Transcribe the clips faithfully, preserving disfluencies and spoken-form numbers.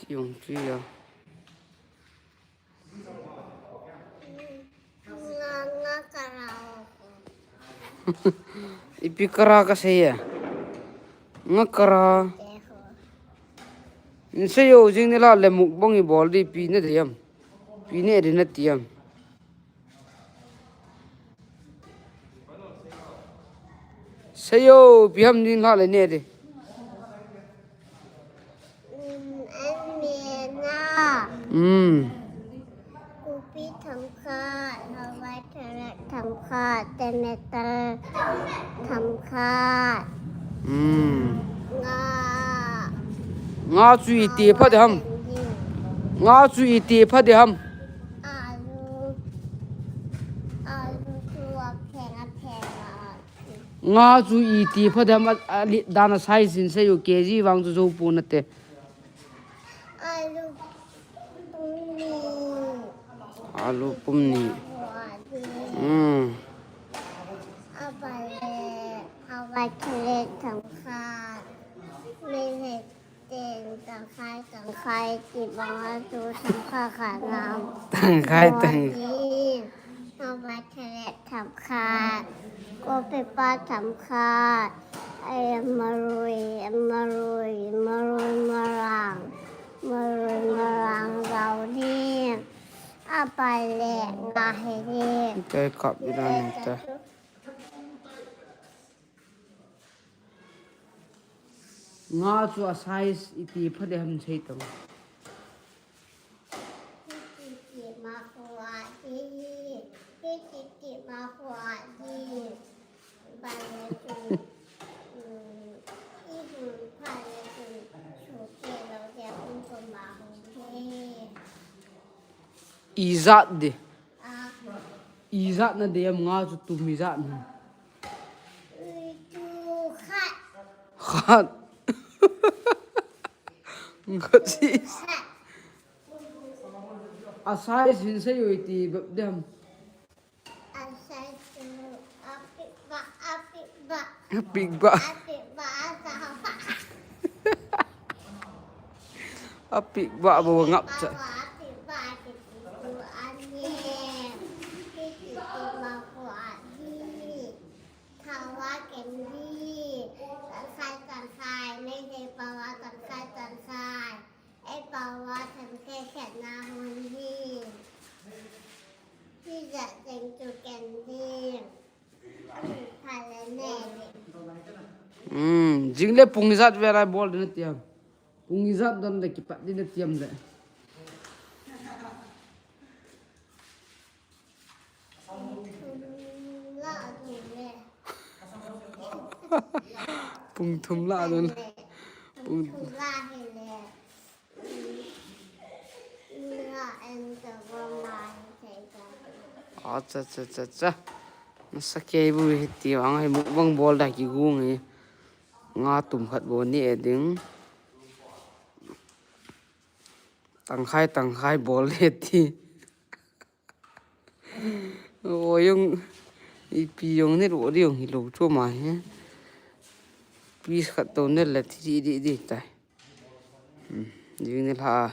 Yung chu ya. Nga, nga kara. Ipi kara kasei e? Nga kara. Nsei o, jing nilhah le mukbang ibol di, ipi nadei em? Ipi neh di nati em? Sei o, ipi ham nilhah le neh di. Um, an me na. Hmm. Kopi themkhat, hawai carrot themkhat, tomato themkhat. Hmm. Nga. Nga chu iti pha de ham? Nga chu iti pha de ham? Alu. Alu chu apheng apheng a. Nga chu iti pha de ham, a, a, li, dan a size in sei u, K G vang chu jou pon nate. Alu pum ni. Alu pum ni. Hawai. Hmm. Abale, hawai carrot themkhat. Mei hei Ten, tangkhai, tangkhai, ti banga chu tangkhai khat nam. Tangkhai, tang- Tin, hawai carrot themkhat. Kopi pa themkhat. Ai, marui, marui, marui marang. Marui marang zau ding. Apa le nga hi ding. Kai kap ila nita. Nga chu a size iti pha de ham sei tong. Ijat de. Ijat na de am nga chu tum ijat na. Ui, tu khat. Khat. Khat si. Khat. A size hin sei ui ti bep dem. A size chu apik ba, apik ba. Apik ba. Apik ba, asa ba. Apik ba bo ngap cha. Apik ba, apik ba, apik ba, apik ba. Thawa kendi, tangkhai tangkhai, Meitei pawa tangkhai tangkhai, ei pawa tangkhai khat na hon hi. Pizza teng chu kendi. Pha le ne. Hmm, jing le pung ijat vela bol ding nati am? Pung ijat don le kipat ding nati am le? Pung thum la don. Pung thum la hi le. Acha, cha, cha, cha. Nasa kei bu hi ti vang hi mukbang bol da kigung hi. Nga tum khat bo ni e ding. Tangkhai, tangkhai bol le ti. O jong, ipi jong ni ro di jong hi lo chu ma hi. Piece khat to ne le thi di di tai. Hmm, jing ni lha.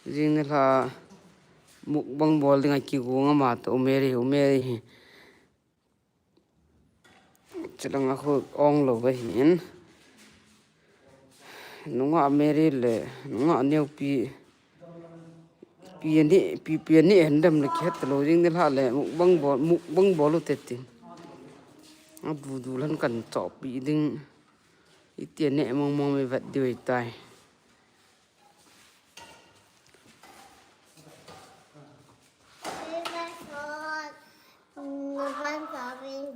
Jing ni lha. Mukbang bol ding a kigung ama to Mary, Mary hi. Chulanga khu ong lo va hin. Nunga Mary le, nunga neo pi, pi ani, pi, pi ani en dem le kihet lo jing ni lha le, mukbang bol, mukbang bol u te tin. A bu du lan kan chop pi ding. Iti ne mong mong me vet di tai.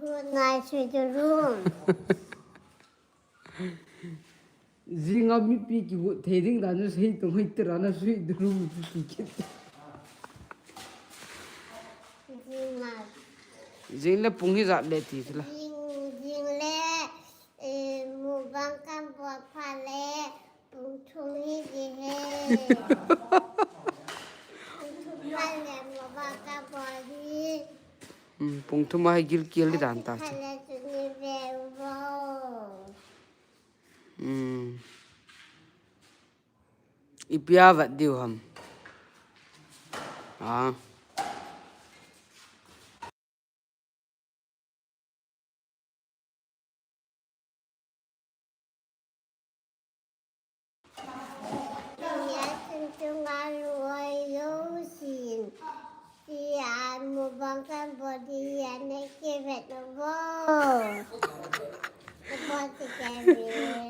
Good night, sweet dream. Jinga mipi kigot thei ding dan chu sei tong hoi tira na sweet dream chu kikit. Jinga. Jing le pung hi jat le ti thila. Jing, jing le, eh, mukbang kan bol pha le. Pung thum hi di he. Pung thum pha le mo ba ka bol hi. Hmm, pung thum a hi gilkial di dan ta. Pha le chu ni ve u vo. Hmm. Ipi a vet diu ham. Ah. Nia chun chunga lung-oi jousen. Tia mukbang kan bol ding ahi, na kivet uvo.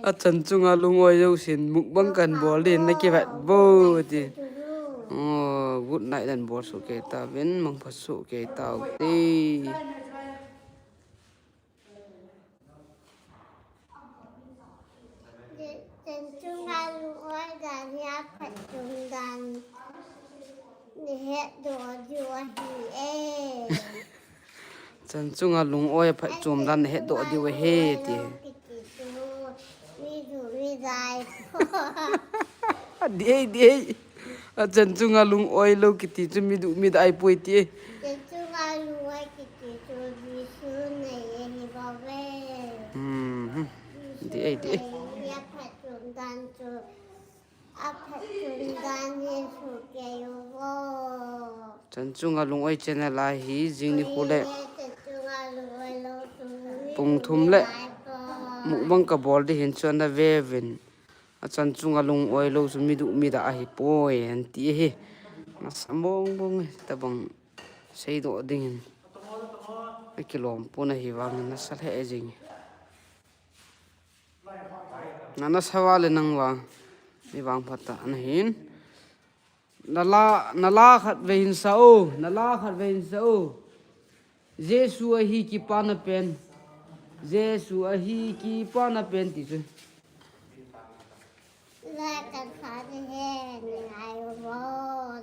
Achan chunga lung-oi jousen mukbang kan bol ding na kivet uvo ti. Oh, good night nan bol soh kei tauvin, mangpha soh kei taute. Chan chunga lung-oi dan hi aphatchom dan nahetdoh diu ahi e. Chan chunga lung-oi aphatchom dan nahetdoh diu ahi ti. Kiti chu mi duh mi da ahi. Adih e, dih e. Achan chunga lung-oi lou kiti chu mi duh mi da ahipoi ti e. Chan chunga lung-oi kiti chu Jesu nei ahi bouve. Hmm. Dih e, dih e. Aphatchom dan chu, aphatchom dan hi soh kei uvo. Chan chunga lung-oi channel a hi jing nikho le pung thum le mukbang kabol ding hin chu ana ve uvin. Achan chunga lung-oi lou chu mi duh mi da ahipoi, anti ahi. Nasa mong mong e, tabang seidoh dingin akilom pon ahi vangin nasa lheh jing. Na nasa uva le nang vang, mi vang phat tah nahin. Na la, na la khatvei hin sa o, na la khatvei hin sa o. Jesu ahi kipana pen. Jesu ahi kipana pen ti chu. La kan sa ding ahi, nei ngai uvo.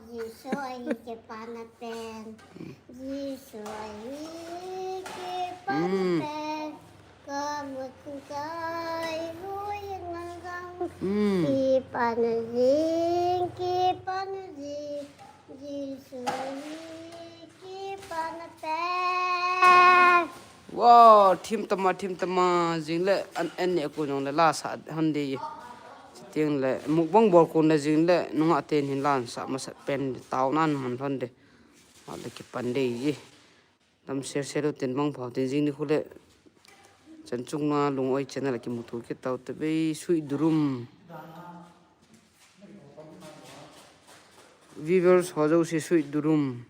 Jesu ahi kipana pen. Jesu ahi kipana pen. Ka mut kai hui na gang. Hmm. Kipana jing, kipana jing. Jesu hi kipana pen. Wow, thim tama, thim tama, jing le an, an ne ko jong le la sa hon ding. Chuteng le mukbang bol kon le jing le nungah ten hin la sa masat pen taona man hon ding. Ale kipan ding ji. Damsel sel u tin mangpha u tin jing nikho le. Chan chunga lung-oi channel a kimuto kit taute ve, sweet durum. Viewers ho jouse sweet durum.